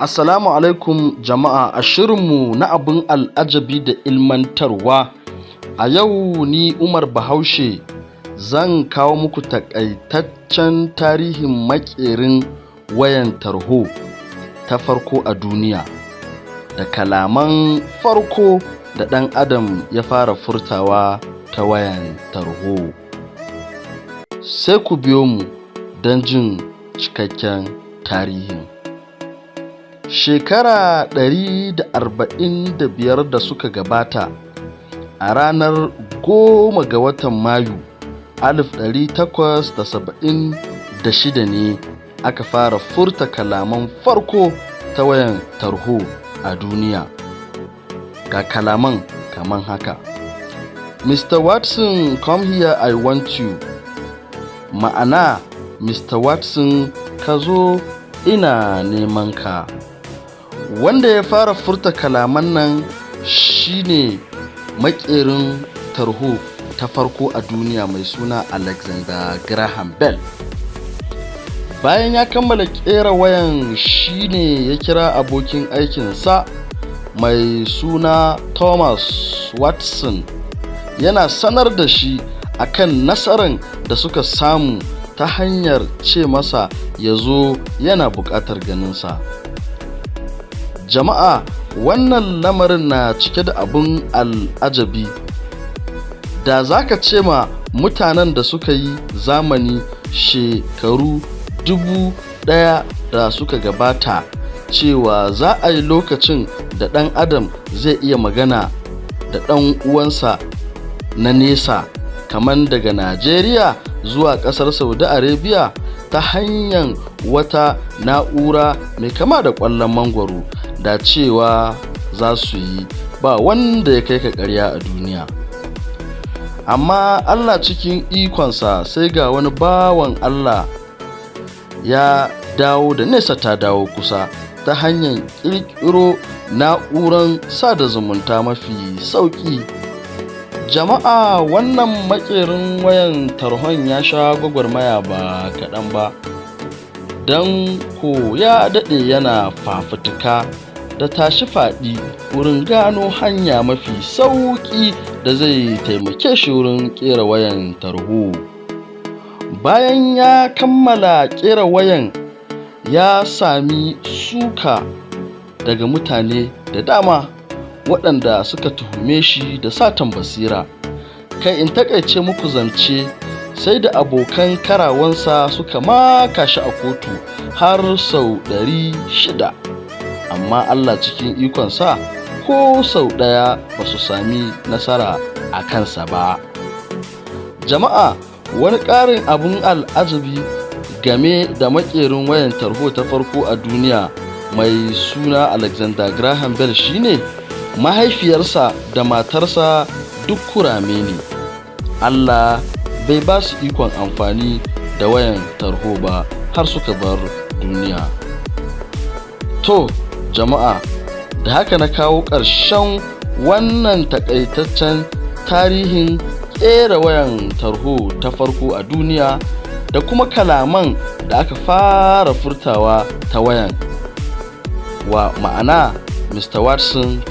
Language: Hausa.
Assalamu alaikum jama'a, a shirinmu na abin al'ajabi da ilmantarwa. A yau ni Umar Bahaushe zan kawo muku takaitaccen tarihin maƙerin wayan tarho ta farko a duniya da kalaman farko da ɗan adam ya fara furtawa ta wayan tarho. Sai ku biyo mu don jin cikakken tarihin. Shekara 145 da suka gabata, a ranar 10 ga watan Mayu 1876 ne aka fara furta kalaman farko ta wayan tarho a duniya. Ga kalaman kaman haka: "Mr. Watson, come here, I want you." Ma'ana, "Mr. Watson, ka zo, ina neman ka." Wanda ya fara furta kalaman nan shine maƙerin tarho ta farko a duniya mai suna Alexander Graham Bell. Bayan ya kammala ƙera wayan, shine ya kira abokin aikinsa mai suna Thomas Watson, yana sanar da shi akan nasaran da suka samu ta hanyar ce masa ya zo, yana buƙatar ganinsa. Jama'a, wannan lamarin na cike da abun al'ajabi. Da za ka ce ma mutanen da suka yi zamani shekaru 1000 da suka gabata cewa za a yi lokacin da ɗan adam zai iya magana da ɗan uwansa na nesa, kamar daga Najeriya zuwa ƙasar Saudi Arabia, ta hanyar wata na'ura mai kama da ƙwallon mangwaro, da cewa za su yi ba wanda ya kai ka ƙarya a duniya. Amma Allah cikin ikonsa, sai ga wani bawan Allah ya dawo da nesa ta dawo kusa ta hanyar ƙirƙiro na'uran sada zumunta mafi sauƙi. Jama'a, wannan maƙerin wayan tarhon ya sha gwagwarmaya ba kaɗan ba, don ko ya daɗe yana fafutuka da tashi faɗi wurin gano hanya mafi sauƙi da zai taimake shi wurin ƙera wayan tarho. Bayan ya kammala ƙera wayan, ya sami suka daga mutane da dama waɗanda suka tuhume shi da satan basira. Kai, in taƙaice muku zance, sai da abokan karawansa suka maka shi a kotu har sau 600, amma Allah cikin ikonsa ko sau ɗaya ba su sami nasara a kansa ba. Jama'a, wani ƙarin abun al'ajabi game da maƙerin wayan tarho ta farko a duniya mai suna Alexander Graham Bell shine mahaifiyarsa da matarsa duk kurame ne. Allah bai ba su ikon amfani da wayan tarho ba har suka bar duniya. To jama'a, da haka na kawo ƙarshen wannan takaitaccen tarihin ƙera wayan tarho ta farko a duniya da kuma kalaman da aka fara furtawa ta wayan wa, ma'ana "Mr. Watson."